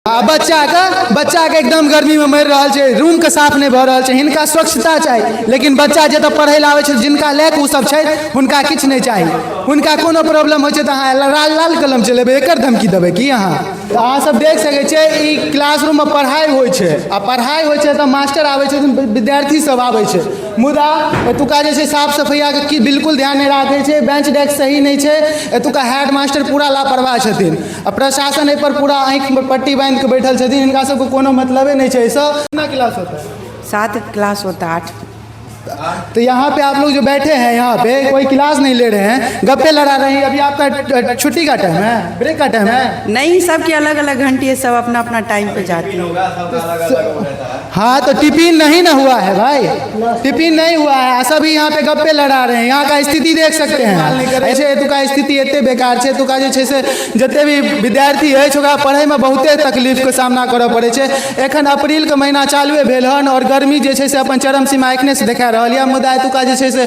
आ बच्चाके एकदम गर्मीमे मरि रहल छै, रूमके साफ नहि भऽ रहल छै। हिनका स्वच्छता चाही, लेकिन बच्चा जतऽ पढ़ै लए आबै छै, जिनका लए कऽ ओसभ छै, हुनका किछु नहि चाही। हुनका कोनो प्रॉब्लम होइ छै तऽ अहाँ लाल लाल कलम चलेबै, एकर धमकी देबै की अहाँ? तऽ अहाँ सब देख सकै छियै, ई क्लासरूममे पढ़ाइ होइ छै आ पढ़ाइ होइ छै तऽ मास्टर आबै छथिन, विद्यार्थी सब आबै छै, मुदा एतुका जे छै साफ सफैयाके की बिल्कुल ध्यान नहि राखै छै। बेंच डेस्क सही नहि छै। एतुका हेड मास्टर पूरा लापरवाह छथिन आ प्रशासन एहि पर पूरा आँखिमे पट्टी बान्हि कऽ बैठल छथिन। हिनका सबके कोनो मतलबे नहि छै एहिसँ। कितना क्लास होता है? सात क्लास होता है, आठ। तो यहाँ पे आप लोग जो बैठे हैं, यहाँ पे कोई क्लास नहीं ले रहे हैं, गप्पे लड़ा रहे हैं। अभी आपका छुट्टी का टाइम है, ब्रेक का टाइम है? नहीं, सबकी अलग अलग घंटी है, सब अपना अपना टाइम पे जाती है। हाँ, तो टिफिन नहीं ना हुआ है भाई, टिफिन नहीं हुआ है, सभी यहाँ पे गप्पे लड़ा रहे हैं। यहाँ का स्थिति देख सकते हैं। ऐसे एतुका स्थिति एते बेकार छै। एतुका जे छै से जते भी विद्यार्थी अछि, ओकरा पढ़ैमे बहुते तकलीफके सामना करऽ पड़ै छै। एखन अप्रीलके महीना चालुए भेल हन आओर गर्मी जे छै से अपन चरम सीमा एखने से देखा रहल यऽ। मुदा एतुका जे छै से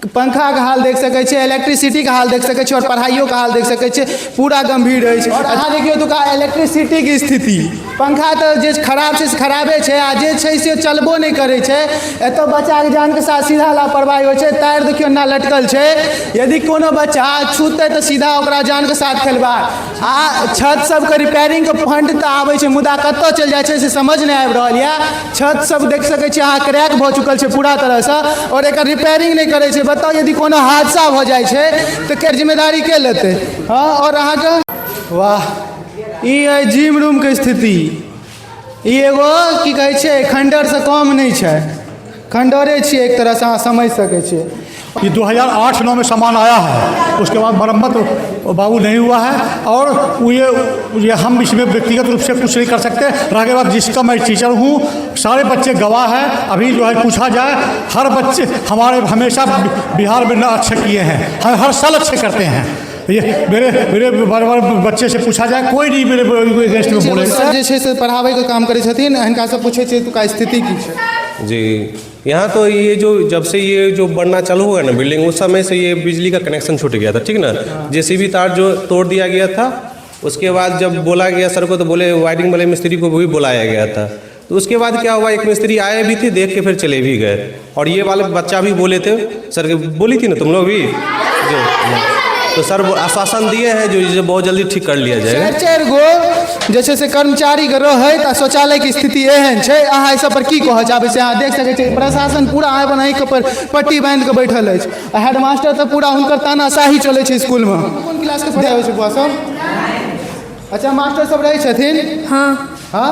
पंखाके हाल देख सकै छियै, इलेक्ट्रिसिटीके हाल देख सकै छियै आओर पढ़ाइयोके हाल देख सकै छियै, पूरा गम्भीर अछि। आओर अहाँ देखियौ एतुका इलेक्ट्रिसिटीके स्थिति। पंखा तऽ जे खराब छै से खराबे छै आ जे छै से चलबो नहि करै छै। एतऽ बच्चाके जानके साथ सीधा लापरवाही होइ छै। तार देखियौ ना लटकल छै, यदि कोनो बच्चा छूतै तऽ सीधा ओकरा जानके साथ खेलबाड़। आ छत सबके रिपेयरिंगके फंड तऽ आबै छै, मुदा कतऽ चलि जाइ छै से समझ नहि आबि रहल यऽ। छत सब देख सकै छियै अहाँ, क्रैक भऽ चुकल छै पूरा तरहसँ आओर एकर रिपेयरिंग नहि करै छै। बताउ, यदि कोनो हादसा भऽ जाइ छै तऽ के जिम्मेदारी के लेतै? हँ, आओर अहाँके वाह, ई अइ जिम रूमके स्थिति। ई एगो की कहै छै, खण्डरसँ कम नहि छै, खण्डरे छियै एक तरहसँ, अहाँ समझि सकै छियै। ये 2008-9 में सामान आया है, उसके बाद मरम्मत बाबू नहीं हुआ है और वो ये हम इसमें व्यक्तिगत रूप से कुछ नहीं कर सकते। रह गई बात, जिसका मैं टीचर हूँ, सारे बच्चे गवाह हैं। अभी जो है पूछा जाए, हर बच्चे हमारे हमेशा बिहार में न अच्छे किए हैं, हम हर साल अच्छे करते हैं। ये मेरे मेरे बार बार बच्चे से पूछा जाए, कोई नहीं मेरे अगेंस्ट में बोले। सर जे छै से पढ़ाबैके काम करै छथिन, हिनकासँ पूछै छियै एतुका स्थिति की छै। जी, यहाँ तो ये जो जब से ये जो बनना चालू हुआ ना बिल्डिंग, उस समय से ये बिजली का कनेक्शन छूट गया था, ठीक ना? जेसीबी तार जो तोड़ दिया गया था। उसके बाद जब बोला गया सर को तो बोले, वायरिंग वाले मिस्त्री को भी बुलाया गया था। तो उसके बाद क्या हुआ, एक मिस्त्री आए भी थे, देख के फिर चले भी गए और ये वाले बच्चा भी बोले थे सर के, बोली थी ना तुम लोग भी जो, तो सर वो आश्वासन दिए हैं जो ये बहुत जल्दी ठीक कर लिया जाएगा। चारि चारि गो जे छै से कर्मचारीके रहैत आ शौचालयके स्थिति एहन छै। अहाँ एहि सब पर की कहऽ चाहबै से? अहाँ देख सकै छियै, प्रशासन पूरा अपन आँखि पर पट्टी बान्हि कऽ बैठल अछि आ हेडमास्टर तऽ पूरा हुनकर तानाशाही चलै छै स्कूलमे। कोन क्लासके पढ़ाइ होइ छै बौआ सब? अच्छा, मास्टर सब रहै छथिन? हाँ। हँ,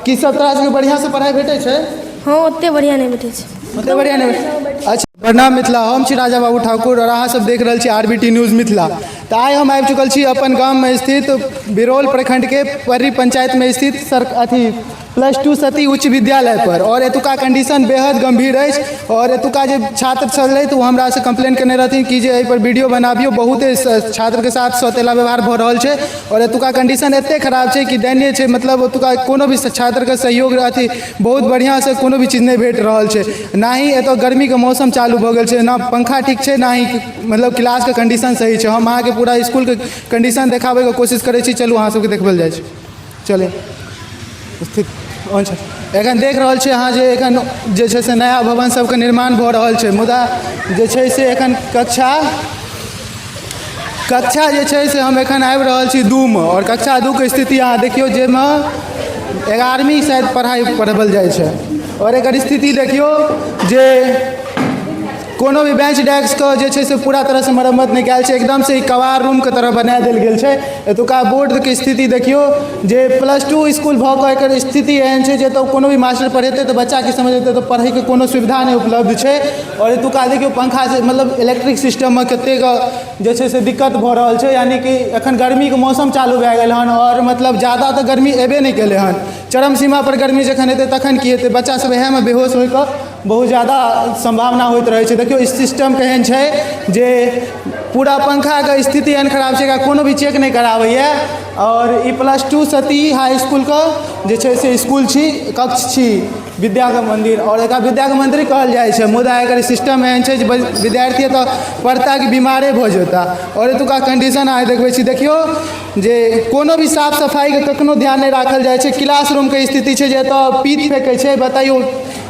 की सब तोरा सबके बढ़िआँसँ पढ़ाइ भेटै छै? हाँ, ओते बढ़िआँ नहि भेटै छै। ओते बढ़िआँ नहि? अच्छा, प्रणाम मिथिला, हम छी राजा बाबू ठाकुर और अहाँ सब देख रहल छी आरबीटी न्यूज़ मिथिला। तऽ आइ हम आबि चुकल छी अपन गाममे स्थित बिरौल प्रखंडके पर्री पंचायतमे स्थित सर अथी प्लस टू सती उच्च विद्यालय पर और एतुका कंडीशन बेहद गंभीर अछि। और एतुका जे छात्र छलै तऽ ओ हमरासँ कंप्लेन केने रहथिन कि जे एहिपर वीडियो बनाबियौ, बहुते छात्रके साथ सौतेला व्यवहार भऽ रहल छै और एतुका कंडीशन एतेक खराब छै कि दयनीय छै। मतलब ओतुका कोनो भी छात्रके सहयोग अथी बहुत बढ़िआँसँ कोनो भी चीज नहि भेट रहल छै। ना ही एतऽ गर्मीके मौसम चालू भऽ गेल छै, ना पंखा ठीक छै, ना ही मतलब क्लासके कंडीशन सही छै। हम अहाँके पूरा इसकुलके कंडीशन देखाबैके कोशिश करै छी। चलू, अहाँ सबके देखबल जाइ छै। चले स्थित अच्छा, एखन देख रहल छी अहाँ जे एखन जे छै से नया भवन सबके निर्माण भऽ रहल छै, मुदा जे छै से एखन कक्षा कक्षा जे छै से हम एखन आबि रहल छी 2मे आओर कक्षा 2के स्थिति अहाँ देखियौ, जाहिमे 11वीं शायद पढ़ाइ पढ़बल जाइ छै। आओर एकर स्थिति देखियौ जे कोनो भी बेंच डेस्कके जे छै से पूरा तरहसँ मरम्मत नहि कयल छै। एकदमसँ ई कबाड़ रूमके तरह बना देल गेल छै। एतुका बोर्डके स्थिति देखियौ जे प्लस टू इसकुल भऽ कऽ एकर स्थिति एहन छै जे एतऽ कोनो भी मास्टर पढ़ेतै तऽ बच्चा की समझेतै? तऽ पढ़ैके कोनो सुविधा नहि उपलब्ध छै। आओर एतुका देखियौ, पंखा से मतलब इलेक्ट्रिक सिस्टममे कतेक जे छै से दिक्कत भऽ रहल छै। यानि कि एखन गर्मीके मौसम चालू भए गेल हन आओर मतलब जादा तऽ गर्मी एबे नहि केलै हन। चरम सीमा पर गर्मी जखन हेतै तखन की हेतै? बच्चा सब इएहमे बेहोश होइके बहुत जादा सम्भावना होइत रहै छै। देखियौ, सिस्टम केहन छै जे पूरा पंखाके स्थिति एहन खराब छै, एकरा कोनो भी चेक नहि कराबैए। आओर ई प्लस टू सती हाई इसकुलके जे छै से इसकुल छी, कक्ष छी। विद्याके मन्दिर आओर एकरा विद्याके मन्दिर कहल जाइ छै, मुदा एकर सिस्टम एहन छै जे विद्यार्थी एतऽ पढ़ता कि बीमारे भऽ जेता। आओर एतुका कंडीशन अहाँ देखबै छी, देखियौ जे कोनो भी साफ सफाइके कखनो ध्यान नहि राखल जाइ छै। क्लासरूमके स्थिति छै जे एतऽ पीत फेकै छै, बताइयौ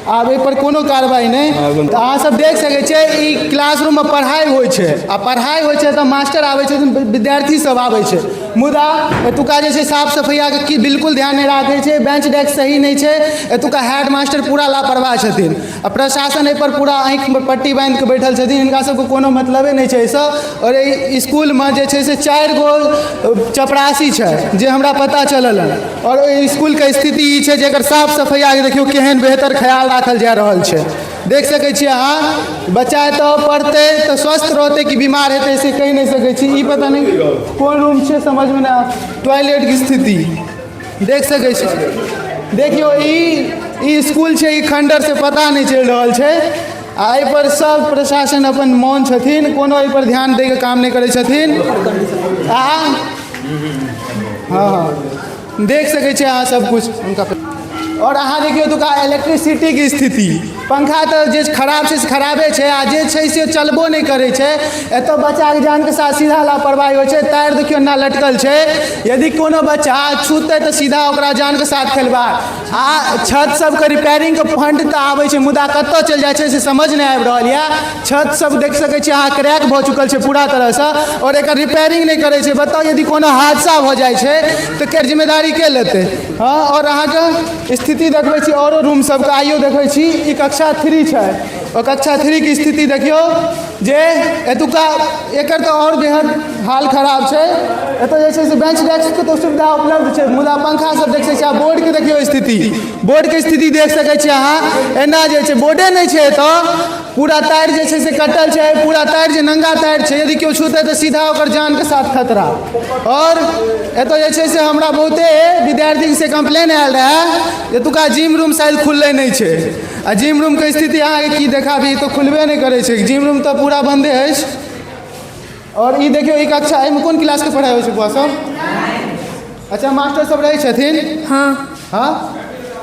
आब एहिपर कोनो कार्रवाइ नहि। तऽ अहाँसभ देख सकै छियै, ई क्लासरूममे पढ़ाइ होइ छै आ पढ़ाइ होइ छै तऽ मास्टर आबै छथिन, विद्यार्थी सब आबै छै, मुदा एतुका जे छै साफ सफैयाके की बिल्कुल ध्यान नहि राखै छै। बेंच डेस्क सही नहि छै। एतुका हेड मास्टर पूरा लापरवाह छथिन आ प्रशासन एहिपर पूरा आँखिमे पट्टी बान्हि कऽ बैठल छथिन। हिनका सबके कोनो मतलबे नहि छै एहिसँ। आओर एहि इसकुलमे जे छै से 4 गो चपरासी छै, जे हमरा पता चलल हँ। आओर ओहि इसकुलके स्थिति ई छै जे एकर साफ सफैयाके देखियौ केहन बेहतर ख्याल राखल जा रहल छै। देख सकै छियै अहाँ, बच्चा एतऽ पढ़तै तऽ स्वस्थ रहतै कि बीमार हेतै, से कहि नहि सकै छी। ई पता नहि कोन रूम छै, समझमे नहि। टॉयलेटके स्थिति देख सकै छी। देखियौ, ई ई इसकुल छै, ई खंडर से पता नहि चलि रहल छै। आ एहिपर सब प्रशासन अपन मौन छथिन, कोनो एहिपर ध्यान दैके काम नहि करै छथिन। आ हँ, देख सकै छियै अहाँ सब कुछ हुनका। आओर अहाँ देखियौ एतुका इलेक्ट्रिसिटीके स्थिति। पंखा तऽ जे खराब छै से खराबे छै आ जे छै से चलबो नहि करै छै। एतऽ बच्चाके जानके साथ सीधा लापरवाही होइ छै। तार देखियौ ना लटकल छै, यदि कोनो बच्चा छूतै तऽ सीधा ओकरा जानके साथ खेलबाड़। आ छत सबके रिपेयरिंगके फंड तऽ आबै छै, मुदा कतऽ चलि जाइ छै से समझ नहि आबि रहल यऽ। छत सब देख सकै छियै अहाँ, क्रैक भऽ चुकल छै पूरा तरहसँ आओर एकर रिपेयरिंग नहि करै छै। बताउ, यदि कोनो हादसा भऽ जाइ छै तऽ एकर जिम्मेदारी के लेतै? हँ, आओर अहाँके स्थिति देखबै छी आओरो रूम सबके। आइयो देखै छी, ई कक्षा 3 छै आओर कक्षा 3के स्थिति देखियौ जे एतुका एकर तऽ आओर बेहद हाल खराब छै। एतऽ जे छै से बेंच डेस्कके तऽ सुविधा उपलब्ध छै, मुदा पंखा सब देख सकै छियै। आ बोर्डके देखियौ स्थिति, बोर्डके स्थिति देख सकै छियै अहाँ। एना जे छै बोर्डे नहि छै एतऽ। पूरा तार जे छै से कटल छै, पूरा तार जे नंगा तार छै। यदि केओ छूतै तऽ सीधा ओकर जानके साथ खतरा। आओर एतऽ जे छै से हमरा बहुते विद्यार्थीसँ कम्प्लेन आयल रहए, एतुका जिम रूम शायद खुलले नहि छै। आ जिम रूमके स्थिति अहाँके की देखाबी, तऽ खुलबे नहि करै छै। जिम रूम तऽ पूरा बन्दे अछि। आओर ई देखियौ, ई कक्षा, एहिमे कोन क्लासके पढ़ाइ होइ छै बौआ सब? अच्छा, मास्टर सब रहै छथिन? हँ। हँ,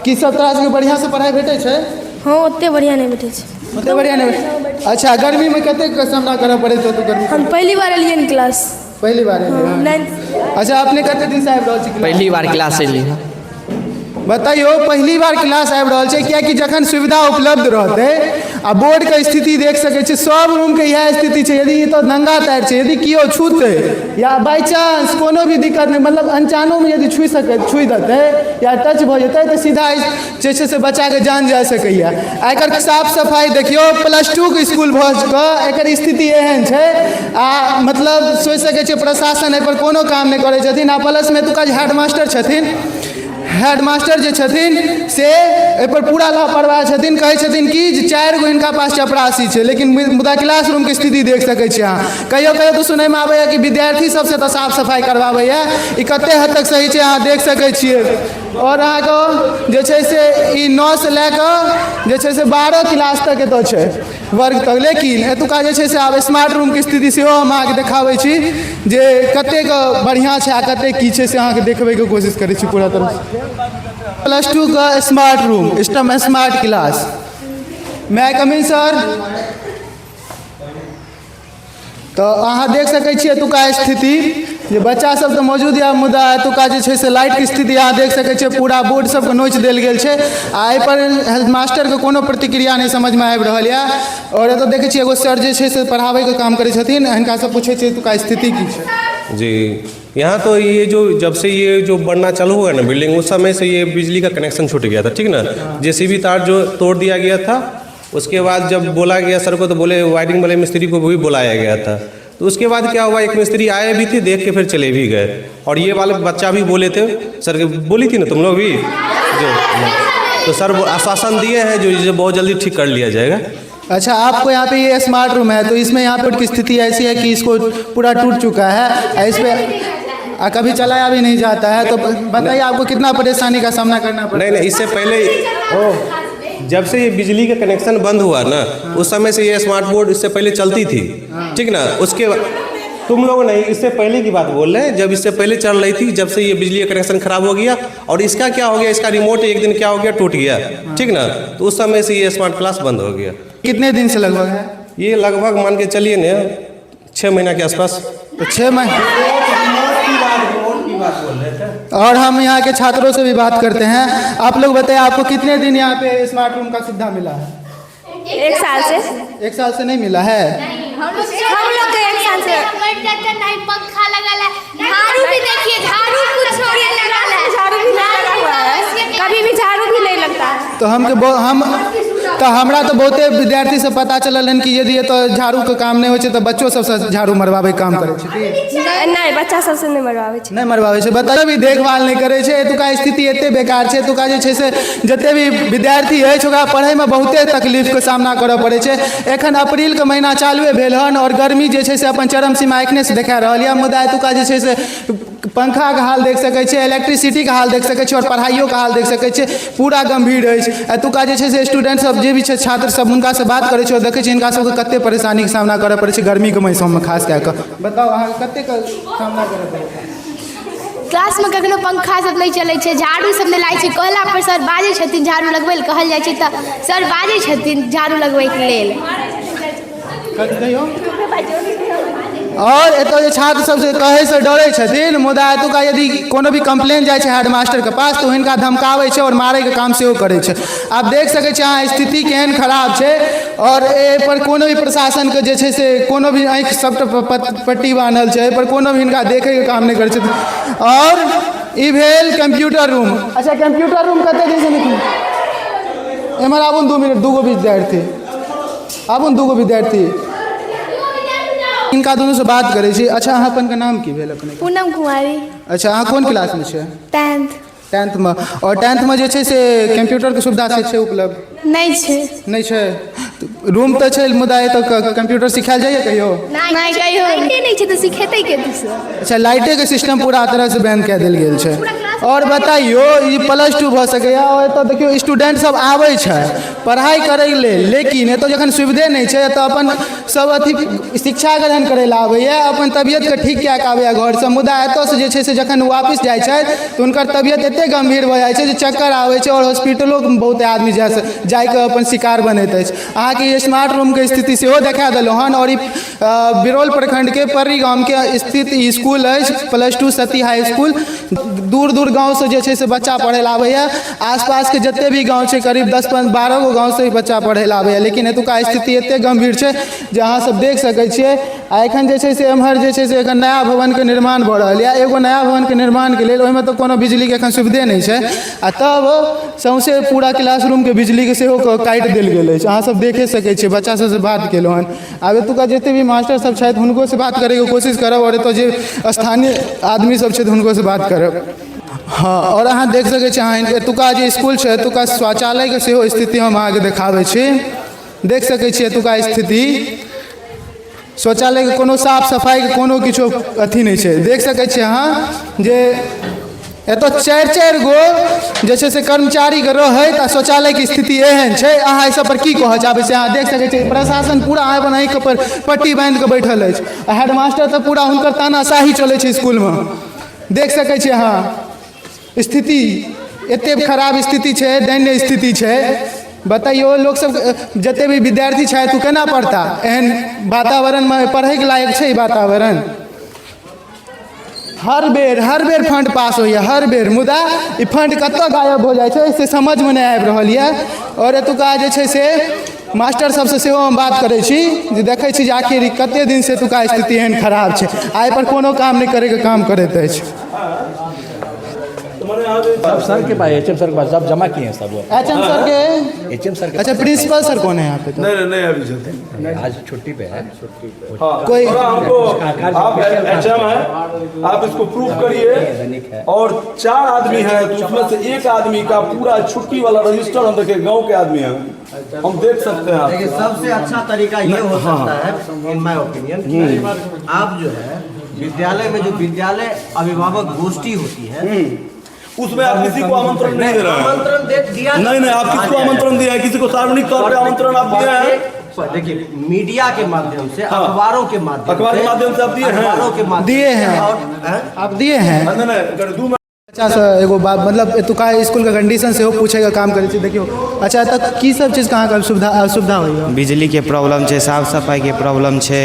की सब तोरा सबके बढ़िआँसँ पढ़ाइ भेटै छै? हँ, ओते बढ़िआँ नहि भेटै छै। ओते बढ़िआँ नहि। अच्छा, गर्मीमे कतेक सामना करऽ पड़ैत होतौ गर्मी? हम पहिली बार एलियै हन क्लास। पहिली बार एलियै हन? नाइन्थ। अच्छा, अपने कते दिनसँ आबि रहल छी क्लास? पहिली बार क्लास एली हँ। बताइयो, पहिली बार क्लास आबि रहल छै, कियाकि जखन सुविधा उपलब्ध रहतै। आ बोर्डके स्थिति देख सकै छी, सब रूमके इएह स्थिति छै। यदि ई तऽ नंगा तार छै, यदि केओ छूतै या बाइ चांस कोनो भी दिक्कत नहि, मतलब अनजानोमे यदि छुइ सकै, छुइ देतै या टच भऽ जेतै तऽ सीधा जे छै से बच्चाके जान जा सकैए। आ एकर साफ सफाइ देखियौ, प्लस 2के इसकुल भऽ कऽ एकर स्थिति एहन छै। आ मतलब सोचि सकै छियै, प्रशासन एहिपर कोनो काम नहि करै छथिन। आ प्लसमे एतुका जे हेडमास्टर छथिन, हेडमास्टर जे छथिन से एहिपर पूरा लापरवाह छथिन। कहै छथिन कि जे चारि गो हिनका पास चपरासी छै, लेकिन मुदा क्लासरूमके स्थिति देख सकै छियै अहाँ। कहियो कहियो तऽ सुनैमे आबैए कि विद्यार्थी सबसँ तऽ साफ सफाइ करबाबैए। ई कते हद तक सही छै, अहाँ देख सकै छियै। आओर अहाँके जे छै से ई 9सँ लए कऽ जे छै से 12 क्लास तक एतऽ छै, वर्ग तक। लेकिन एतुका जे छै से आब स्मार्ट रूमके स्थिति सेहो हम अहाँके देखाबै छी जे कतेक बढ़िआँ छै आ कतेक की छै, से अहाँके देखबैके कोशिश करै छी पूरा तरहसँ। प्लस 2के smart room, system smart class. May I come in, sir? तऽ अहाँ देख सकै छियै एतुका स्थिति जे बच्चा सब तऽ मौजूद यऽ, मुदा एतुका जे छै से लाइटके स्थिति अहाँ देख सकै छियै। पूरा बोर्ड सबके नोचि देल गेल छै आ एहिपर हेडमास्टरके कोनो प्रतिक्रिया नहि समझमे आबि रहल यऽ। आओर एतऽ देखै छियै, एगो सर जे छै से पढ़ाबैके काम करै छथिन। हिनकासँ पूछै छियै एतुका स्थिति की छै। जी, यहाँ तो ये जो जब से ये जो बनना चालू हुआ ना बिल्डिंग, उस समय से ये बिजली का कनेक्शन छूट गया था, ठीक ना? जेसीबी तार जो तोड़ दिया गया था, उसके बाद जब बोला गया सर को तो बोले, वायरिंग वाले मिस्त्री को भी बुलाया गया था। तो उसके बाद क्या हुआ, एक मिस्त्री आए भी थे, देख के फिर चले भी गए। और ये वाले बच्चा भी बोले थे सर के, बोली थी ना तुम लोग भी जो, तो सर वो आश्वासन दिए हैं जो ये बहुत जल्दी ठीक कर लिया जाएगा। अच्छा, आपको यहाँ पे ये स्मार्ट रूम है, तो इसमें यहाँ पर की स्थिति ऐसी है कि इसको पूरा टूट चुका है, इस पे कभी चलाया भी नहीं जाता है, तो बताइए आपको कितना परेशानी का सामना करना पड़ता? नहीं नहीं, इससे पहले जब से ये बिजली का कनेक्शन बंद हुआ ना, उस समय से ये स्मार्ट बोर्ड, इससे पहले चलती थी, ठीक ना? उसके तुम लोग नहीं, इससे पहले की बात बोल रहे हैं, जब इससे पहले चल रही थी, जब से ये बिजली का कनेक्शन खराब हो गया और इसका क्या हो गया, इसका रिमोट एक दिन क्या हो गया, टूट गया, ठीक ना, तो उस समय से ये स्मार्ट क्लास बंद हो गया। कितने दिन से लगभग है ये लगभग मान के चलिए ना 6 महीना के आसपास। तो 6 महीने। और हम यहाँ के छात्रों से भी बात करते हैं। आप लोग बताइए, आपको कितने दिन यहाँ पे स्मार्ट रूम का सुविधा मिला है? 1 साल से। 1 साल से नहीं मिला है। हम लोग के 1 साल से। नहीं पंखा लगल है, झाड़ू भी देखिए, झाड़ू कुछ नहीं लगल है, झाड़ू भी नहीं लगा हुआ है, कभी भी झाड़ू भी नहीं लगता है। तो हमके हम तो हमरा तो बहुते विद्यार्थी से पता चलल हन कि यदि एतऽ झाड़ूके काम नहि होइ छै तऽ बच्चो सबसँ झाड़ू मरवाबैके काम करै छै। नहि, बच्चा सबसँ नहि मरवाबै छै। नहि मरवाबै छै। बच्चा भी देखभाल नहि करै छै। एतुका स्थिति एते बेकार छै। एतुका जे छै से जते भी विद्यार्थी अछि ओकरा पढ़ैमे बहुते तकलीफके सामना करऽ पड़ै छै। एखन अप्रीलके महीना चालुए भेल हन और गर्मी जे छै से अपन चरम सीमा एखनेसँ देखा रहल यऽ, मुदा एतुका जे छै से पंखाके हाल देख सकै छियै, इलेक्ट्रिसिटीके हाल देख सकै छियै और पढ़ाइयोके हाल देख सकै छियै, पूरा गम्भीर अछि। एतुका जे छै से स्टूडेंट सब जे भी छै, छात्र सब, हुनकासँ बात करै छियै और देखै छियै हिनका सबके कते परेशानीके सामना करऽ पड़ै छै गर्मीके मौसममे खास कए कऽ। बताउ अहाँके कतेक सामना करऽ पड़ै छै? क्लासमे कखनो पंखा सब नहि चलै छै, झाड़ू सब नहि लागै छै। कहला पर सर बाजै छथिन, झाड़ू लगबै लए कहल जाइ छै तऽ सर बाजै छथिन झाड़ू लगबैके लेल। कथी कहियौ? और एतऽ जे छात्र सब से कहैसँ डरै छथिन, मुदा एतुका यदि कोनो भी कंप्लेन जाइ छै हेडमास्टरके पास तऽ हिनका धमकाबै छै और मारैके काम सेहो करै छै। आब देख सकै छियै अहाँ स्थिति केहन खराब छै और एहिपर कोनो भी प्रशासनके जे छै से कोनो भी आँखि सबटा पट्टी बान्हल छै, एहिपर कोनो भी हिनका देखैके काम नहि करै छथिन। और ई भेल कंप्यूटर रूम। अच्छा, कंप्यूटर रूम कते दिनसँ नहि? एम्हर आबू ने 2 मिनट, 2 गो विद्यार्थी आबू ने, 2 गो विद्यार्थी हिनका दुनूसँ बात करै छी। अच्छा, अहाँ अपनके नाम की भेल अपने? पूनम कुमारी। अच्छा, अहाँ कोन क्लासमे छियै? 10th। 10thमे। और 10thमे जे छै से कंप्यूटरके सुविधा से छै उपलब्ध? नहि छै। नहि छै। रूम तऽ छै, मुदा एतऽ कंप्यूटर सिखायल जाइए कहियो? नहि, कहियो। लाइटे नहि छै तऽ सिखेतै केतसँ? अच्छा, लाइटेके सिस्टम पूरा तरहसँ बैन कए देल गेल छै। और बताइयो, ई +2 भऽ सकैए और एतऽ देखियौ स्टूडेंट सब आबै छै पढ़ाइ करै लेल, लेकिन एतऽ जखन सुविधे नहि छै तऽ अपन सब अथी शिक्षा ग्रहण करै लए आबैए, अपन तबियतके ठीक कए कऽ आबैए घरसँ, मुदा एतऽसँ जे छै से जखन वापिस जाइ छथि तऽ हुनकर तबियत एतेक गम्भीर भऽ जाइ छै जे चक्कर आबै छै और हॉस्पिटलोमे बहुत आदमी जाइके अपन शिकार बनैत अछि। अहाँके ई स्मार्ट रूमके स्थिति सेहो देखा देलहुँ हन और ई बिरौल प्रखंडके पर्री गामके स्थित ई स्कूल अछि, +2 सती हाई स्कूल। दूर दूर गाँवसँ जे छै से बच्चा पढ़ै लए आबैए, आसपासके जते भी गाँव छै करीब 10-12 गो गाँवसँ भी बच्चा पढ़ै लए आबैए, लेकिन एतुका स्थिति एतेक गम्भीर छै जे अहाँ सब देख सकै छियै। आ एखन जे छै से एम्हर जे छै से एखन नया भवनके निर्माण भऽ रहल यऽ। एगो नया भवनके निर्माणके लेल ओहिमे तऽ कोनो बिजलीके एखन सुविधे नहि छै आ तब सौँसे पूरा क्लासरूमके बिजलीके सेहो काटि देल गेल अछि। अहाँ सब देखे सकै छियै, बच्चा सबसँ बात केलहुँ हन। आब एतुका जते भी मास्टर सब छथि हुनको से बात करैके कोशिश करब और एतऽ जे स्थानीय आदमी सब छथि हुनको से बात करब। हाँ, और अहाँ देख सकै छी अहाँ एतुका जे स्कूल छै एतुका शौचालयके सेहो स्थिति हम अहाँके देखाबै छी। देख सकै छी एतुका स्थिति, शौचालयके कोनो साफ सफाइके कोनो किछो अथी नहि छै। देख सकै छी अहाँ जे एतऽ 4-4 गो जे छै से कर्मचारीके रहैत आ शौचालयके स्थिति एहन छै। अहाँ एहि सब पर की कहऽ चाहबै से अहाँ देख सकै छी। प्रशासन पूरा अपन आँखि पर पट्टी बान्हि कऽ बैठल अछि आ हेडमास्टर तऽ पूरा हुनकर तानाशाही चलै छै स्कूलमे। देख सकै छी अहाँ स्थिति एते खराब स्थिति छै, दैन्य स्थिति छै। बताइयो लोकसब जते भी विद्यार्थी छथि ओ केना पढ़ता? एहन वातावरणमे पढ़ैके लायक छै ई वातावरण? हर बेर फंड पास होइए, हर बेर, मुदा ई फंड कतऽ गायब भऽ जाइ छै से समझमे नहि आबि रहल यऽ। और एतुका जे छै से मास्टर सबसँ सेहो हम बात करै छी जे देखै छी जे आखिर कते दिनसँ एतुका स्थिति एहन खराब छै आ एहिपर कोनो काम नहि करैके काम करैत अछि। सब सर के पास, एचएम सर के पास सब जमा किए हैं सब वो। एचएम सर के? एचएम सर के। अच्छा, प्रिंसिपल सर कौन है यहाँ पे? तो नहीं नहीं अभी छथिन, आज छुट्टी पे है। हाँ, कोई हमको आप एचएम है, आप इसको प्रूफ करिए। और 4 आदमी है तो उसमें से एक आदमी का पूरा छुट्टी वाला रजिस्टर हम देखे, गांव के आदमी हैं, हम देख सकते हैं। देखिए, सबसे अच्छा तरीका ये हो सकता है इन my opinion, आप जो है विद्यालय में जो विद्यालय अभिभावक गोष्ठी होती है उसमें आप किसी को आमंत्रण नहीं दे रहे हैं। आमंत्रण दे दिया नहीं नहीं, आप किसको आमंत्रण दिया है? किसी को सार्वजनिक तौर पे आमंत्रण आप दिया है? देखिए, मीडिया के माध्यम से, अखबारों के माध्यम, अखबार के माध्यम से आप दिए हैं, अखबारों के माध्यम दिए हैं, आप दिए हैं। नहीं नहीं, अच्छा सर, एगो बात, मतलब एतुका स्कूलके कंडीशन सेहो पूछैके काम करै छी। देखियौ, अच्छा, एतऽ की सब चीजके अहाँके असुविधा असुविधा होइए? बिजलीके प्रॉब्लम छै, साफ सफाइके प्रॉब्लम छै,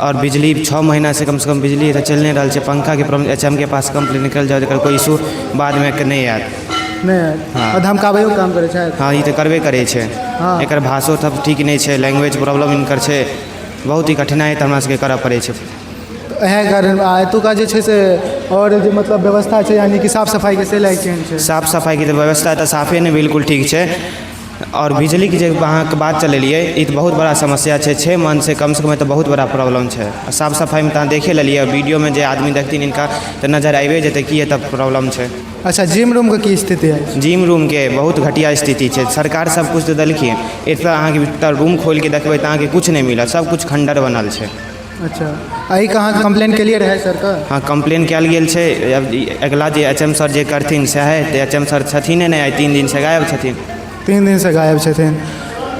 आओर बिजली 6 महीनासँ कमसँ कम बिजली एतऽ चलि नहि रहल छै। पंखाके प्रॉब्लम, एच एम के पास कम्प्लेन कयल जाउ, एकर कोइ इशू बादमे नहि आयत। नहि आयत। आओर धमकाबैयो काम करै छथि? हँ, ई तऽ करबे करै छै। एकर भाषो सब ठीक नहि छै, लैंग्वेज प्रॉब्लम हिनकर छै, बहुत ही कठिनाइ तऽ हमरा सबके करऽ पड़ै छै। इएह कारण। आ एतुका जे छै से आओर जे मतलब व्यवस्था छै, यानी कि साफ सफाइके से लागि केहन छै? साफ सफाइके तऽ व्यवस्था तऽ साफे नहि बिल्कुल ठीक छै। आओर बिजलीके जे अहाँके बात चलेलियै, ई तऽ बहुत बड़ा समस्या छै। 6 मंथसँ कमसँ कम तऽ बहुत बड़ा प्रॉब्लम छै। आ साफ सफाइमे तऽ अहाँ देखे लेलियै, वीडियोमे जे आदमी देखथिन हिनका तऽ नजर आबिए जेतै कि एतऽ प्रॉब्लम छै। अच्छा, जिम रूमके की स्थिति अछि? जिम रूमके बहुत घटिया स्थिति छै। सरकार सब किछु तऽ देलखिन, एतऽ अहाँके रूम खोलिके देखबै तऽ अहाँके किछु नहि मिलत, सब किछु खण्डर बनल छै। अच्छा, एहिके अहाँ कम्प्लेन केलियै रहै सरके? हँ, कम्प्लेन कयल गेल छै। अगिला जे एच एम सर जे करथिन सएह हेतै। एच एम सर छथिने नहि, आइ 3 दिनसँ गायब छथिन। 3 दिनसँ गायब छथिन।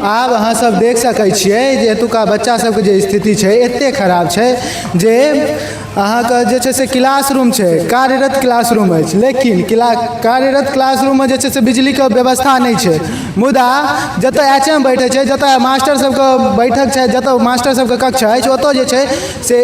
आब अहाँ सब देख सकै छियै जे एतुका बच्चा सबके जे स्थिति छै एतेक खराब छै जे अहाँके जे छै से क्लासरूम छै, कार्यरत क्लासरूम अछि, लेकिन कार्यरत क्लासरूममे जे छै से बिजलीके व्यवस्था नहि छै। मुदा जतऽ एच एम बैठै छै, जतऽ मास्टर सबके बैठक छै, जतऽ मास्टर सबके कक्ष अछि, ओतऽ जे छै से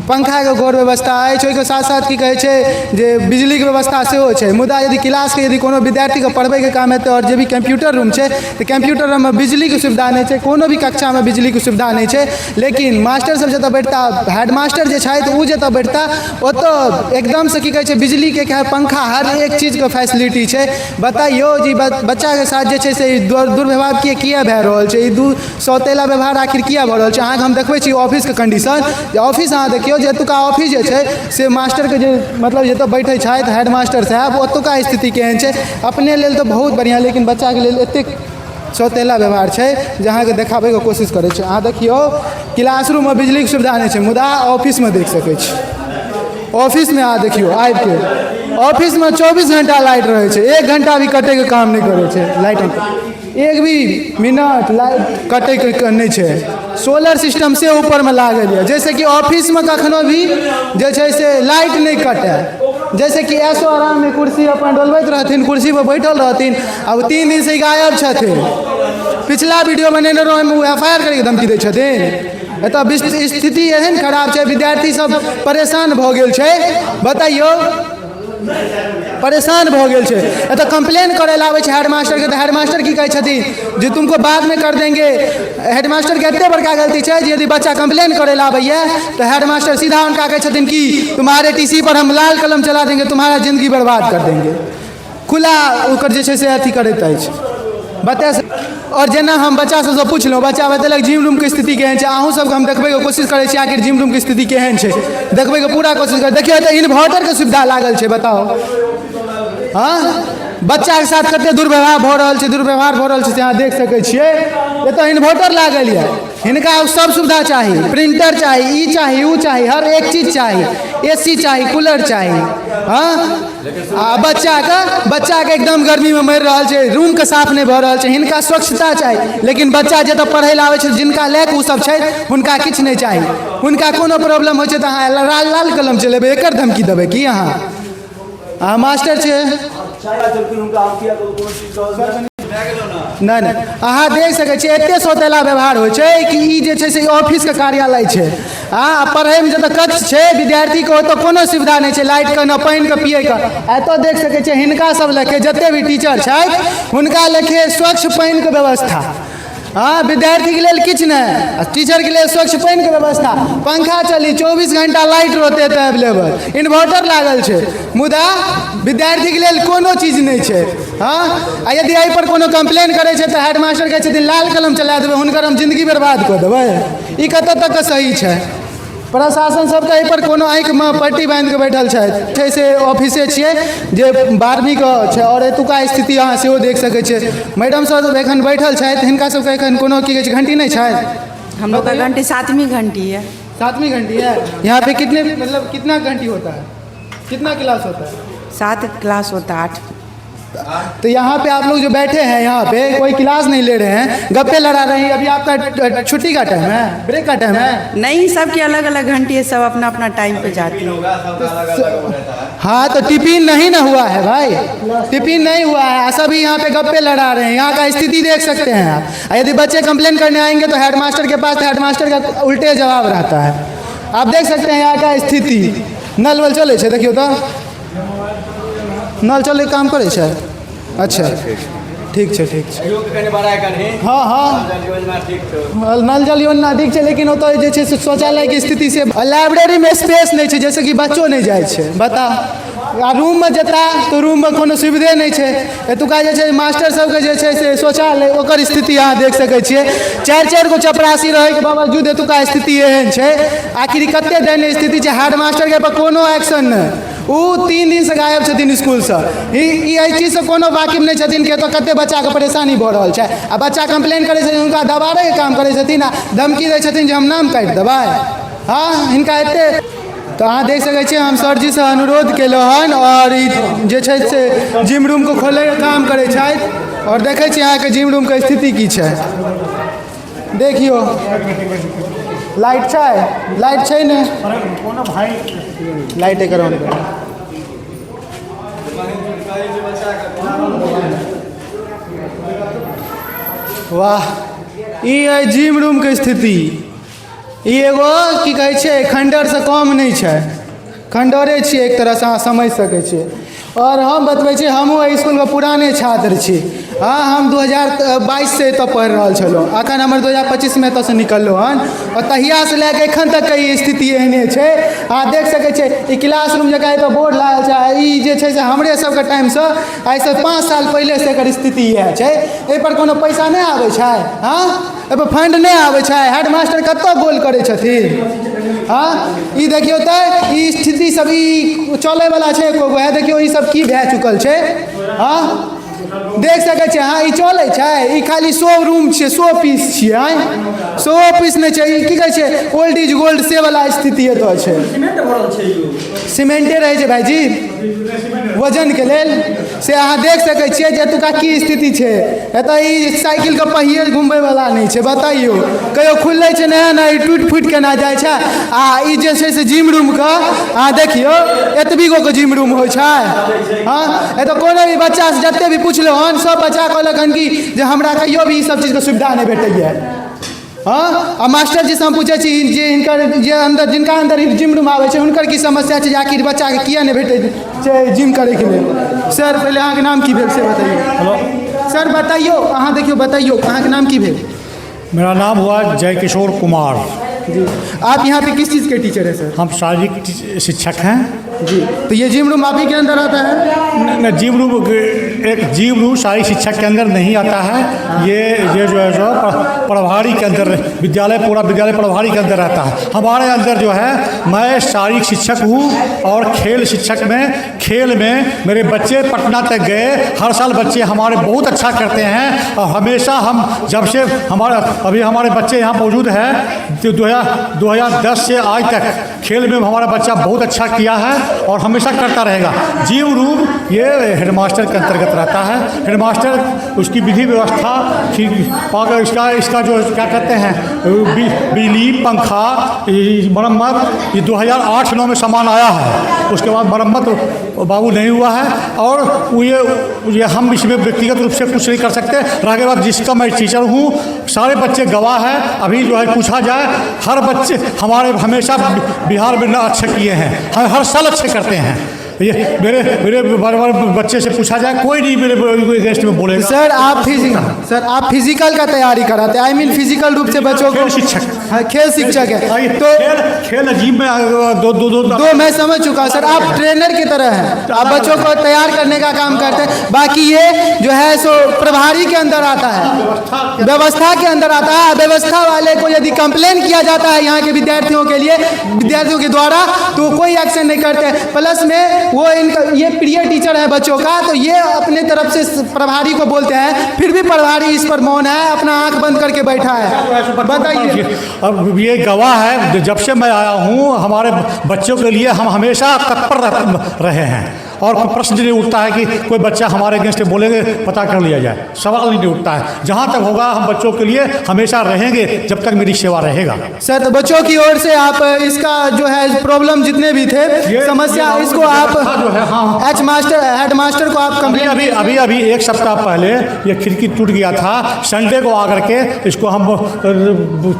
पंखाके घोर व्यवस्था अछि। ओहिके साथ साथ की कहै छै जे बिजलीके व्यवस्था सेहो छै। मुदा यदि क्लासके यदि कोनो विद्यार्थीके पढ़बैके काम हेतै आओर जे भी कम्प्यूटर रूम छै, तऽ कम्प्यूटर रूममे बिजलीके सुविधा नहि छै। कोनो भी कक्षामे बिजलीके सुविधा नहि छै। लेकिन मास्टर सब जतऽ बैठता, हेडमास्टर जे छथि ओ जतऽ बैठता, ओतऽ एकदमसँ की कहै छै बिजलीके, पंखा, हर एक चीजके फैसिलिटी छै। बताइयो जी, बच्चाके साथ जे छै से ई दुर्व्यवहार किया भए रहल छै? ई दू सौतेला व्यवहार आखिर किया भऽ रहल छै? अहाँके हम देखबै छी ऑफिसके कंडीशन, जे ऑफिस अहाँ देखियौ जे एतुका ऑफिस जे छै से मास्टरके जे मतलब जतऽ बैठै छथि हेडमास्टर साहेब, ओतुका स्थिति केहन छै। अपने लेल तऽ बहुत बढ़िआँ, लेकिन बच्चाके लेल एतेक सौतेला व्यवहार छै जे अहाँके देखाबैके कोशिश करै छी। अहाँ देखियौ, क्लासरूममे बिजलीके सुविधा नहि छै, मुदा ऑफिसमे देख सकै छी। ऑफिसमे अहाँ देखियौ आबिके, ऑफिसमे 24 घंटा लाइट रहै छै, 1 घंटा भी कटैके काम नहि करै छै लाइट, एक भी मिनट लाइट कटैके नहि छै। सोलर सिस्टम से ऊपरमे लागल यऽ, जाहिसँ कि ऑफिसमे कखनो भी जे छै से लाइट नहि कटै, जैसे कि ऐशो आराममे कुर्सी अपन डोलबैत रहथिन, कुर्सीपर बैठल रहथिन। आब 3 दिनसँ ई गायब छथिन। पिछला वीडियो बनेने रहौं, ओहिमे ओ एफ I R करैके धमकी दै छथिन। एतऽ स्थिति एहन खराब छै, विद्यार्थी सब परेशान भऽ गेल छै। बताइयो, परेशान भऽ गेल छै। एतऽ कम्प्लेन करै लए आबै छै हेडमास्टरके, तऽ हेडमास्टर की कहै छथिन जे तुमको बाद में कर देंगे। हेडमास्टरके एते बड़का गलती छै जे यदि बच्चा कम्प्लेन करै लए आबैए तऽ हेडमास्टर सीधा हुनका कहै छथिन कि तुम्हारे टी सी पर हम लाल कलम चला देंगे, तुम्हारा जिंदगी बर्बाद कर देंगे। खुला ओकर जे छै से अथी करैत अछि। बता आओर जेना हम बच्चा सबसँ पुछलहुँ, बच्चा बतेलक जिम रूमके स्थिति केहन छै। अहूँ सबके हम देखबैके कोशिश करै छी, आखिर जिम रूमके स्थिति केहन छै, देखबैके पूरा कोशिश करै। देखियौ, एतऽ इन्वर्टरके सुविधा लागल छै। बताउ, हँ, बच्चाके साथ कते दुर्व्यवहार भऽ रहल छै, दुर्व्यवहार भऽ रहल छै, से अहाँ देख सकै छियै। एतऽ इन्वर्टर लागल यऽ। हिनका सब सुविधा चाही, प्रिंटर चाही, ई चाही, ओ चाही, हर एक चीज चाही, ए सी चाही, कूलर चाही। हँ, आ बच्चाके एकदम गर्मीमे मरि रहल छै, रूमके साफ नहि भऽ रहल छै। हिनका स्वच्छता चाही, लेकिन बच्चा जतऽ पढ़ै लए आबै छै, जिनका लए कऽ ओ सब छथि, हुनका किछु नहि चाही। हुनका कोनो प्रॉब्लम होइ छै तऽ अहाँ लाल लाल कलम चलेबै, एकर धमकी देबै की अहाँ? अहाँ मास्टर छै? नहि नहि, अहाँ देख सकै छियै, एते सौतेला व्यवहार होइ छै कि ई जे छै से ऑफिसके कार्यालय छै आ पढ़ैमे जतऽ कक्ष छै विद्यार्थीके, ओतऽ कोनो सुविधा नहि छै लाइटके, ने पानिके पियैके। एतऽ देख सकै छियै, हिनका सब लेखे जते भी टीचर छथि, हुनका लेखे स्वच्छ पानिके व्यवस्था। हँ, विद्यार्थीके लेल किछु नहि, आ टीचरके लेल स्वच्छ पानिके व्यवस्था, पंखा चली, 24 घंटा लाइट रहतै एतऽ एवलेबल, इन्वर्टर लागल छै, मुदा विद्यार्थीके लेल कोनो चीज नहि छै। हँ, आ यदि एहिपर कोनो कम्प्लेन करै छै तऽ हेडमास्टर कहै छथिन लाल कलम चला देबै हुनकर, हम जिन्दगी बर्बाद कऽ देबै। ई कतऽ तक सही छै? प्रशासन सबके एहिपर कोनो आँखिमे पट्टी बान्हि कऽ बैठल छथि। छै से ऑफिसे छियै जे 12वींके छै, आओर एतुका स्थिति अहाँ सेहो देख सकै छियै। मैडम सब एखन बैठल छथि, हिनका सबके एखन कोनो की कहै छै घंटी नहि छै। हम लोग का घंटी सातवीं घंटी है। सातवीं घंटी है। यहाँ पे कितने, मतलब कितना घंटी होता है? कितना क्लास होता है? सात क्लास होता है, आठ। तो यहाँ पे आप लोग जो बैठे हैं, यहाँ पे कोई क्लास नहीं ले रहे हैं, गप्पे लड़ा रहे हैं। अभी आपका छुट्टी का टाइम है, ब्रेक का टाइम है? नहीं, सबकी अलग अलग घंटी है, सब अपना अपना टाइम पे जाती है। हाँ, तो टिफिन नहीं ना हुआ है भाई, टिफिन नहीं हुआ है, सभी यहाँ पे गप्पे लड़ा रहे हैं। यहाँ का स्थिति देख सकते हैं आप। यदि बच्चे कंप्लेन करने आएंगे तो हेडमास्टर के पास, हेडमास्टर का उल्टे जवाब रहता है। आप देख सकते हैं यहाँ का स्थिति। नल वल चले छै, देखियौ तऽ नल चले काम करै छै। अच्छा, ठीक छै, ठीक छै। हाँ हाँ, नल जल योजना ठीक छै, लेकिन ओतऽ जे छै से शौचालयके स्थिति से, लाइब्रेरीमे स्पेस नहि छै, जाहिसँ कि बच्चो नहि जाइ छै। बता, आ रूममे जेता तऽ रूममे कोनो सुविधे नहि छै। एतुका जे छै मास्टर सबके जे छै से शौचालय, ओकर स्थिति अहाँ देख सकै छियै। चारि चारि गो चपरासी रहैके बावजूद एतुका स्थिति एहन छै। आखिर कते दयनीय स्थिति छै। हेडमास्टरके पर कोनो एक्शन नहि, ओ 3 दिनसँ गायब छथिन इसकुलसँ। ई एहि चीजसँ कोनो वाकिफ नहि छथिन कि एतऽ कते बच्चाके परेशानी भऽ रहल छै। आ बच्चा कम्प्लेन करै छथिन, हुनका दबारैके काम करै छथिन आ धमकी दै छथिन जे हम नाम काटि देबै। हँ, हिनका एते तऽ अहाँ देख सकै छियै। हम सरजीसँ अनुरोध केलहुँ हन आओर ई जे छै से जिम रूमके खोलैके काम करै छथि। आओर देखै छियै अहाँके जिम रूमके स्थिति की छै। देखियौ, लाइट छै? लाइट छै ने? लाइट एकर ऑन करू। वाह, ई है जिम रूमके स्थिति। ई एगो की कहै छै, खण्डरसँ कम नहि छै, खण्डरे छियै एक तरहसँ, अहाँ समझि सकै छियै। आओर हम बतबै छी, हमहूँ एहि इसकुलके पुराने छात्र छी। हँ, हम 2022 से एतऽ पढ़ि रहल छलहुँ। एखन हमर 2025मे एतऽसँ निकललहुँ हन आओर तहियासँ लए कऽ एखन तक ई स्थिति एहने छै। अहाँ देख सकै छियै, ई क्लासरूम जकाँ एतऽ बोर्ड लागल छै। आ ई जे छै से हमरे सबके टाइमसँ, आइसँ 5 साल पहिलेसँ एकर स्थिति इएह छै। एहिपर कोनो पैसा नहि आबै छै? हँ, एहिपर फंड नहि आबै छै? हेडमास्टर कतऽ गोल करै छथिन? हँ, ई देखियौ तऽ, ई स्थिति सब ई चलैवला छै एको गो? देखियौ, ई सब की भए चुकल छै। हँ, देख सकै छियै अहाँ, ई चलै छै? ई खाली शो रूम छियै, शो पीस छियै। आँय, शो पीस नहि छै ई, की कहै छै, ओल्ड is gold से वाला स्थिति एतऽ छै। सीमेंटे रहै छै भाइजी वजनके लेल। से अहाँ देख सकै छियै जे एतुका की स्थिति छै। एतऽ ई साइकिलके पहिए घुमबैवला नहि छै। बतैयौ, कहियो खुलै छै नया नया, ई टूटि फूटि केना जाइ छै। आ ई जे छै से जिम रूमके अहाँ देखियौ, एतबी गोके जिम रूम होइ छै। हँ, एतऽ कोनो भी बच्चासँ जते भी पुछलहुँ हन, सब बच्चा कहलक हन कि जे हमरा कहियो भी ई सब चीजके सुविधा नहि भेटैए। हँ, आ मास्टर जी से हम पूछै छी जे हिनकर जे अन्दर, जिनका अन्दर जिम रूम आबै छै, हुनकर की समस्या छै, जे आखिर बच्चाके किया नहि भेटै छै जिम करैके लेल। सर, पहिले अहाँके नाम की भेल से बतैयौ। हेलो। सर, बतैयौ अहाँ, देखियौ, बतैयौ, अहाँके नाम की भेल? मेरा नाम हुआ जय किशोर कुमार। जी, आप यहाँ पे किस चीज़ के टीचर हैं सर? हम शारीरिक शिक्षक हैं। जी, तो ये जिम रूम आप ही के अंदर आता है? न, जिम रूम, एक जिम रूम शारीरिक शिक्षक के अंदर नहीं आता है। ये जो है सो प्रभारी के अंदर, विद्यालय, पूरा विद्यालय प्रभारी के अंदर रहता है। हमारे अंदर जो है, मैं शारीरिक शिक्षक हूँ और खेल शिक्षक में, खेल में मेरे बच्चे पटना तक गए। हर साल बच्चे हमारे बहुत अच्छा करते हैं और हमेशा हम जब से हमारा, अभी हमारे बच्चे यहाँ मौजूद हैं तो 2010 से आज तक खेल में हमारा बच्चा बहुत अच्छा किया है और हमेशा करता रहेगा। जिम रूम ये हेडमास्टर के अंतर्गत रहता है। हेडमास्टर उसकी विधि व्यवस्था ठीक पाकर इसका इसका जो क्या कहते हैं, बिजली, पंखा, ये मरम्मत, ये 2008-9 में सामान आया है, उसके बाद मरम्मत बाबू नहीं हुआ है। और ये हम इसमें व्यक्तिगत रूप से कुछ नहीं कर सकते। रह गई बात, जिसका मैं टीचर हूँ, सारे बच्चे गवाह हैं। अभी जो है पूछा जाए, हर बच्चे हमारे हमेशा बिहार में न अच्छे किए हैं, हर हर साल अच्छे करते हैं। ये मेरे मेरे बार बार बच्चे से पूछा जाए, कोई नहीं मेरे अगेंस्ट में बोलेगा। सर, आप फिजिकल का तैयारी कराते हैं, I mean physical रूप से बच्चों को? खेल शिक्षक। हाँ, खेल शिक्षक है तो खेल खेल जिम में दो दो दो। दो, मैं समझ चुका हूँ सर, आप ट्रेनर की तरह हैं, आप बच्चों को तैयार करने का काम करते हैं। बाकी ये जो है सो प्रभारी के अंदर आता है, व्यवस्था के अंदर आता है। व्यवस्था वाले को यदि कंप्लेन किया जाता है यहाँ के विद्यार्थियों के लिए, विद्यार्थियों के द्वारा, तो कोई एक्शन नहीं करते। प्लस में वो इनका ये प्रिय टीचर है बच्चों का, तो ये अपने तरफ से प्रभारी को बोलते हैं, फिर भी प्रभारी इस पर मौन है, अपना आंख बंद करके बैठा है। बताइए। अब ये गवाह है, जब से मैं आया हूँ, हमारे बच्चों के लिए हम हमेशा तत्पर रहे हैं। और कोई प्रश्न नहीं उठता है कि कोई बच्चा हमारे अगेंस्ट बोलेंगे, पता कर लिया जाए, सवाल नहीं उठता है। जहाँ तक होगा हम बच्चों के लिए हमेशा रहेंगे जब तक मेरी सेवा रहेगा। सर, तो बच्चों की ओर से आप इसका जो है प्रॉब्लम जितने भी थे समस्या, इसको आप जो है, हाँ, एच मास्टर हेड मास्टर को आप कंप्लेन। अभी अभी अभी एक सप्ताह पहले ये खिड़की टूट गया था, संडे को आकर के इसको हम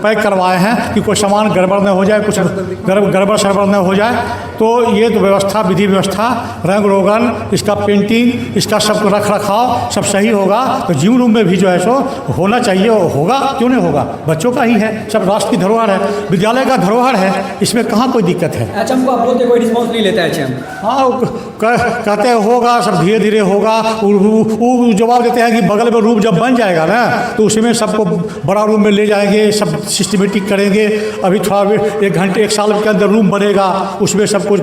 पैक करवाए हैं कि कोई सामान गड़बड़ न हो जाए, कुछ गड़बड़ सड़बड़ न हो जाए। तो ये तो व्यवस्था, विधि व्यवस्था, रंग रोगन, इसका पेंटिंग, इसका सब रख रखाव सब सही होगा तो जिम रूम में भी जो है सो होना चाहिए, होगा, क्यों नहीं होगा, बच्चों का ही है, सब राष्ट्र की धरोहर है, विद्यालय का धरोहर है, इसमें कहाँ कोई दिक्कत है। एच एम को आप बोलते कोई रिस्पॉन्स नहीं लेता एच एम। हाँ, कहते हैं होगा, सब धीरे धीरे होगा। वो जवाब देते हैं कि बगल में रूम जब बन जाएगा ना तो उसमें सबको बड़ा रूम में ले जाएंगे, सब सिस्टमेटिक करेंगे। अभी थोड़ा एक घंटे एक साल के अंदर रूम बनेगा, उसमें सब कुछ।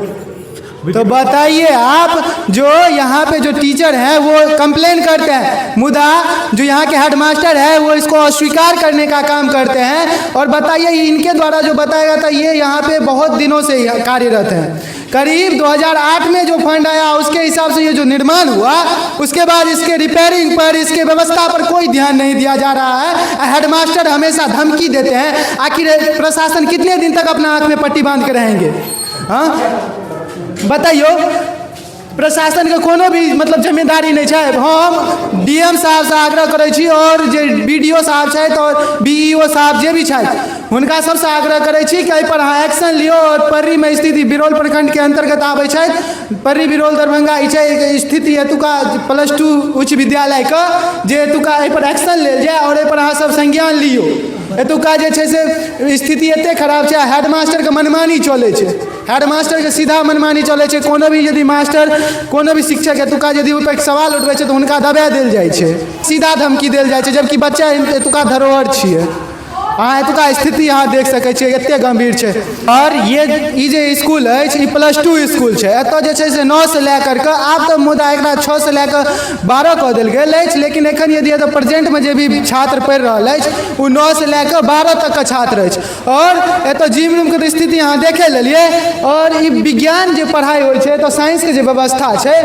तो बताइए आप, जो यहाँ पे जो टीचर हैं वो कंप्लेन करते हैं, मुदा जो यहाँ के हेडमास्टर है वो इसको अस्वीकार करने का काम करते हैं। और बताइए इनके द्वारा जो बताया गया था, ये यहाँ पे बहुत दिनों से कार्यरत हैं। करीब 2008 में जो फंड आया उसके हिसाब से ये जो निर्माण हुआ, उसके बाद इसके रिपेयरिंग पर, इसके व्यवस्था पर कोई ध्यान नहीं दिया जा रहा है। हेडमास्टर हमेशा धमकी देते हैं। आखिर प्रशासन कितने दिन तक अपना आँख में पट्टी बांध के रहेंगे? हाँ बताइयो, प्रशासन के कोनो भी मतलब जिम्मेदारी नहीं छै। हम डी एम साहब से आग्रह करै छी और जे बी डी ओ साहब छथि और बी ई ओ साहब जे भी छथि, हुनका सबसँ आग्रह करै छी कि एहिपर अहाँ एक्शन लियौ। और पर्रीमे स्थिति बिरौल प्रखंडके अन्तर्गत आबै छथि, पर्री बिरौल दरभंगा ई छै स्थिति एतुका +2 उच्च विद्यालयके, जे एतुका एहिपर एक्शन लेल जाय और एहिपर अहाँ सब संज्ञान लियौ। एतुका जे छै से स्थिति एतेक खराब छै, हेडमास्टरके मनमानी चलै छै, हेडमास्टरके सीधा मनमानी चलै छै। कोनो भी यदि मास्टर, कोनो भी शिक्षक एतुका यदि ओहिपर सवाल उठबै छै तऽ हुनका दबा देल जाइ छै, सीधा धमकी देल जाइ छै, जबकि बच्चा एतुका धरोहर छियै। अहाँ एतुका स्थिति अहाँ देख सकै छियै, एतेक गम्भीर छै। और ये ई जे इसकुल अछि, ई +2 इसकुल छै। एतऽ जे छै से 9 से लए करके, आब तऽ मुदा एकरा 6 से लए कऽ 12 कऽ देल गेल अछि, लेकिन एखन यदि एतऽ प्रेजेंटमे जे भी छात्र पढ़ि रहल अछि ओ 9 से लए कऽ 12 तकके छात्र अछि। और एतऽ जिम रूमके तऽ स्थिति अहाँ देखे लेलियै। और ई विज्ञान जे पढ़ाइ होइ छै, एतऽ साइंसके जे व्यवस्था छै,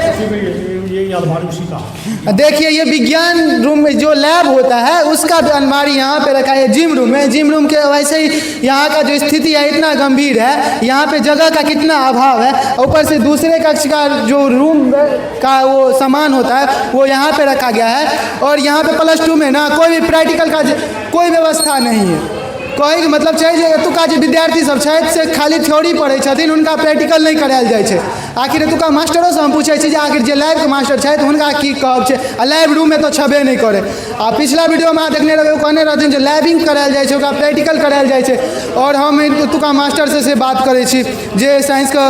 देखिए ये विज्ञान रूम में जो लैब होता है उसका भी अलमारी यहाँ पे रखा है जिम रूम में। जिम रूम के वैसे ही यहाँ का जो स्थिति है इतना गंभीर है, यहाँ पे जगह का कितना अभाव है, ऊपर से दूसरे कक्ष का जो रूम का वो सामान होता है वो यहाँ पे रखा गया है। और यहाँ पे +2 में ना कोई भी प्रैक्टिकल का कोई व्यवस्था नहीं है। कहैके मतलब छै जे एतुका जे विद्यार्थी सब छथि से खाली थ्योरी पढ़ै छथिन, हुनका प्रैक्टिकल नहि करायल जाइ छै। आखिर एतुका मास्टरोसँ हम पूछै छी जे आखिर जे लैबके मास्टर छथि हुनका की कहब छै, आ लैब रूम एतऽ छेबे नहि करै। आ पिछला वीडियोमे अहाँ देखने रहबै, ओ कहने रहथिन जे लैबिंग करायल जाइ छै, ओकरा प्रैक्टिकल करायल जाइ छै। और हम एतुका मास्टरसँ से बात करै छी जे साइंसके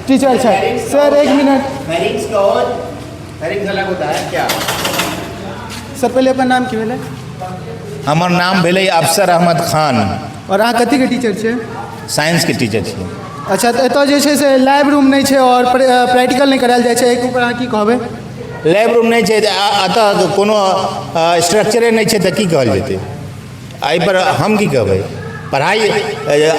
टीचर छथि। सर एक मिनट, सर पहिले अपन नाम की भेलै? हमर नाम भेलै अफसर अहमद खान। और अहाँ कथीके टीचर छियै? साइंसके टीचर छियै। अच्छा, तऽ एतऽ जे छै से लैब रूम नहि छै और प्रैक्टिकल नहि करायल जाइ छै, एहिके ऊपर अहाँ की कहबै? लैब रूम नहि छै, एतऽ कोनो स्ट्रक्चरे नहि छै तऽ की कहल जेतै एहिपर, हम की कहबै? पढ़ाइ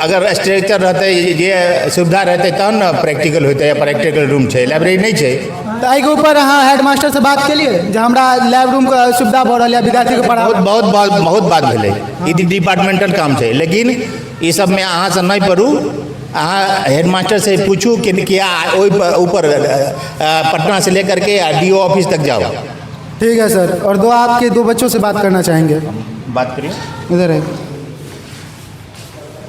अगर स्ट्रक्चर रहतै, जे सुविधा रहतै तहन ने प्रैक्टिकल होतै। प्रैक्टिकल रूम छै, लाइब्रेरी नहि छै। तऽ एहिके ऊपर अहाँ हेडमास्टरसँ बात केलियै जे हमरा लैब रूमके सुविधा भऽ रहल यऽ विद्यार्थीके पढ़ाबै? बहुत बहुत बहुत बात भेलै। ई डिपार्टमेंटल काम छै, लेकिन ई सबमे अहाँसँ नहि पढ़ू, अहाँ हेडमास्टर से पूछू कि क्या ओहि ऊपर पटना से लेकर के डी ओ ऑफिस तक जाओ। ठीक है सर। और दो आपके दो बच्चों से बात करना चाहेंगे। बात करिए। इधर है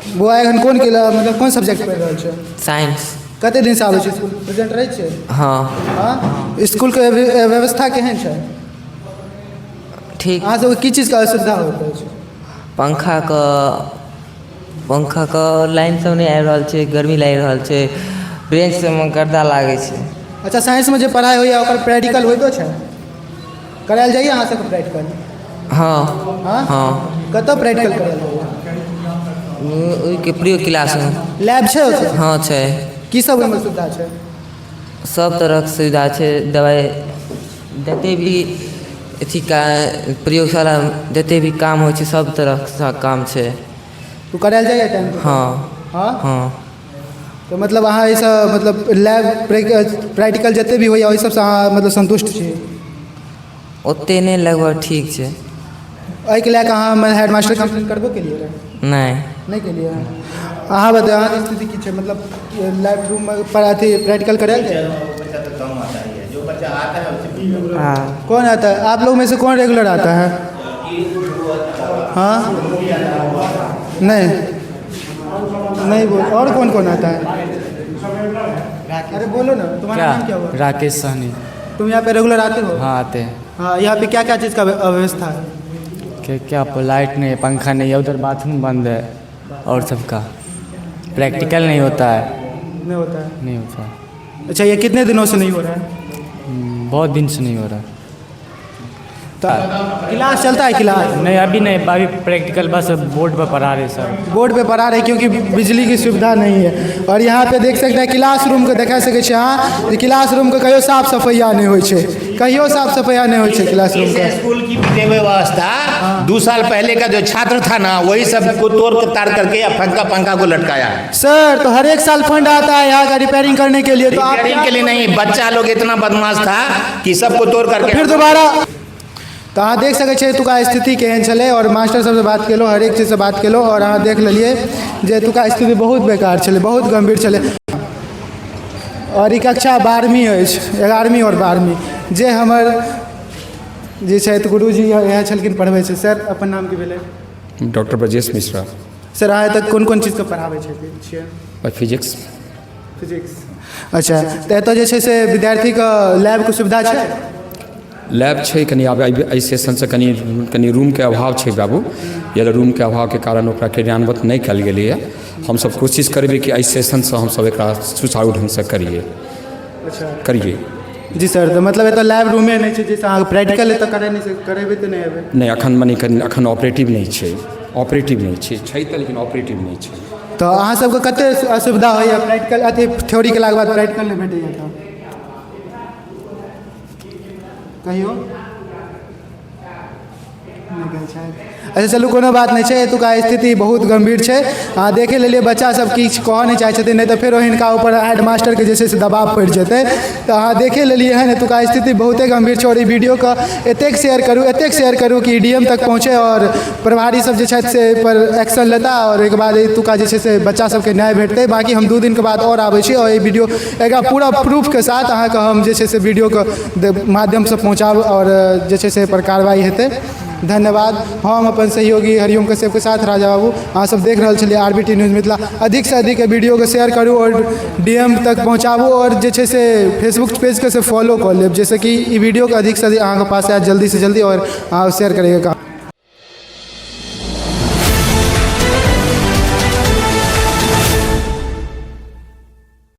बौआ, एखन कोन के मतलब कोन सब्जेक्ट पढ़ि रहल छै? साइंस। कते दिनसँ आबै छै इसकुल? प्रेजेंट रहै छियै? हँ। हँ, इसकुलके व्यवस्था केहन छै? ठीक। अहाँ सबके की चीजके असुविधा होइत अछि? पंखाके लाइन सब नहि आबि रहल छै, गर्मी लागि रहल छै, बेंच सबमे गर्दा लागै छै। अच्छा, साइंसमे जे पढ़ाइ होइए ओकर प्रैक्टिकल होइतो छै? करायल जाइए अहाँ सबके प्रैक्टिकल? हँ। हँ? हँ। कतऽ प्रैक्टिकल करायल जाइए? ओहिके प्रयोग क्लासमे। लैब छै ओतऽ? हँ, छै। की सब ओहिमे सुविधा छै? सब तरहके सुविधा छै। दवाइ जते भी अथी का प्रयोगशाला जते भी काम होइ छै, सब तरहके काम छै। ओ करायल जाइए टाइम? हँ। हँ? हँ। तऽ मतलब अहाँ एहिसँ मतलब लैब प्रैक्टिकल जते भी होइए, ओहि सबसँ अहाँ मतलब सन्तुष्ट छी? ओते नहि, लगभग ठीक छै। एहिके लए कऽ अहाँ हेड मास्टर कम्प्लेन करबो केलियै रहए? नहि। नहि केलियै। अहाँ बताउ, अहाँके स्थिति की छै? मतलब लैब रूममे पर अथी प्रैक्टिकल करायल जाइ? जो बच्चा आता है उसे हाँ। कौन आता है? आप लोग में से कौन रेगुलर आता है? हाँ, नहीं नहीं, बोल। और कौन कौन आता है? अरे बोलो ना, तुम्हारा नाम क्या हुआ? राकेश सहनी। तुम यहाँ पे रेगुलर आते हो? हाँ, आते हैं। हाँ, यहाँ पे क्या क्या चीज़ का अव्यवस्था है? क्या क्या? लाइट नहीं है, पंखा नहीं है, उधर बाथरूम बंद है और सबका प्रैक्टिकल नहीं होता है। नहीं होता है? नहीं होता है। अच्छा, ये कितने दिनों से नहीं हो रहा है? बहुत दिन से नहीं हो रहा। तो क्लास चलता है क्लास? नहीं, अभी नहीं। अभी प्रैक्टिकल बस बोर्ड पर पढ़ा रहे सर। बोर्ड पे पढ़ा रहे, क्योंकि बिजली की सुविधा नहीं है। और यहाँ पे देख सकते हैं, क्लास रूमके देखा सकै छियै अहाँ जे क्लास रूमके कहियो साफ सफैया नहि होइ छै, कहियो साफ सफैया नहि होइ छै क्लास रूमके। स्कूल की व्यवस्था 2 साल पहले का जो छात्र था ना, वही सबको तोड़ के तार करके पंखा पंखा को लटकाया है। सर, तो हर एक साल फंड आता है यहाँ का रिपेयरिंग करने के लिए, तो आप रिपेयरिंग के लिए नहीं, बच्चा लोग इतना बदमाश था कि सबको तोड़ करके फिर दोबारा। तऽ अहाँ देख सकै छियै एतुका स्थिति केहन छलै आओर मास्टर सबसँ बात केलहुँ, हरेक चीजसँ बात केलहुँ आओर अहाँ देख लेलियै जे एतुका स्थिति बहुत बेकार छलै, बहुत गम्भीर छलै। आओर ई कक्षा 12वीं अछि, 11वीं आओर 12वीं। जे हमर जे छथि गुरुजी, इएह छलखिन, पढ़बै छै। सर, अपन नाम की भेलै? डॉक्टर ब्रजेश मिश्रा। सर, अहाँ एतऽ कोन कोन चीजके पढ़ाबै छथिन छियै? फिजिक्स। फिजिक्स, अच्छा। तऽ एतऽ जे छै से विद्यार्थीके लैबके सुविधा छै? लैब छै कनि, आब एहि सेशनसँ कनि कनि रूमके अभाव छै बाबू। यदि रूमके अभावके कारण ओकरा क्रियान्वित नहि कयल गेलैए। हमसभ कोशिश करबै कि एहि सेशनसँ हमसभ एकरा सुचारू ढङ्गसँ करियै। करियै। जी सर, तऽ मतलब एतऽ लैब रूमे नहि छै, जाहिसँ अहाँके प्रैक्टिकल एतऽ करै नहि करेबै तऽ नहि हेबै? नहि, एखन मने कनि एखन ऑपरेटिव नहि छै, ऑपरेटिव नहि छै। छै तऽ, लेकिन ऑपरेटिव नहि छै। तऽ अहाँ सबके कते असुविधा होइए प्रैक्टिकल अथी थ्योरी केलाके बाद प्रैक्टिकल नहि भेटैए तऽ कहियो नहि कहै छै? अच्छा, चलू, कोनो बात नहि छै। एतुका स्थिति बहुत गम्भीर छै, अहाँ देखे लेलियै। बच्चा सब किछु कहऽ नहि चाहै छथिन, नहि तऽ फेरो हिनका ऊपर हेडमास्टरके जे छै से दबाव पड़ि जेतै। तऽ अहाँ देखे लेलियै हन, एतुका स्थिति बहुते गम्भीर छै। आओर ई वीडियोके एतेक शेयर करू, एतेक शेयर करू कि डी एम तक पहुँचे आओर प्रभारी सब जे छथि से एहिपर एक्शन लेता आओर ओहिके बाद एतुका जे छै से बच्चा सबके न्याय भेटतै। बाँकी हम 2 दिनके बाद आओर आबै छी आओर ई वीडियो एकरा पूरा प्रूफके साथ अहाँके हम जे छै से वीडियोके माध्यमसँ पहुँचाब आओर जे छै से एहिपर कार्रवाइ हेतै। धन्यवाद। हम अपन सहयोगी हरिओम कश्यपके साथ राजा बाबू, अहाँ सब देख रहल छलियै R B T news Mithila. अधिकसँ अधिक वीडियोके शेयर करू आओर डी एम तक पहुँचाबू आओर जे छै से फेसबुक पेजके से फॉलो कऽ लेब, जाहिसँ कि ई वीडियोके अधिकसँ अधिक अहाँके पास आयत जल्दीसँ जल्दी आओर अहाँ शेयर करैके काम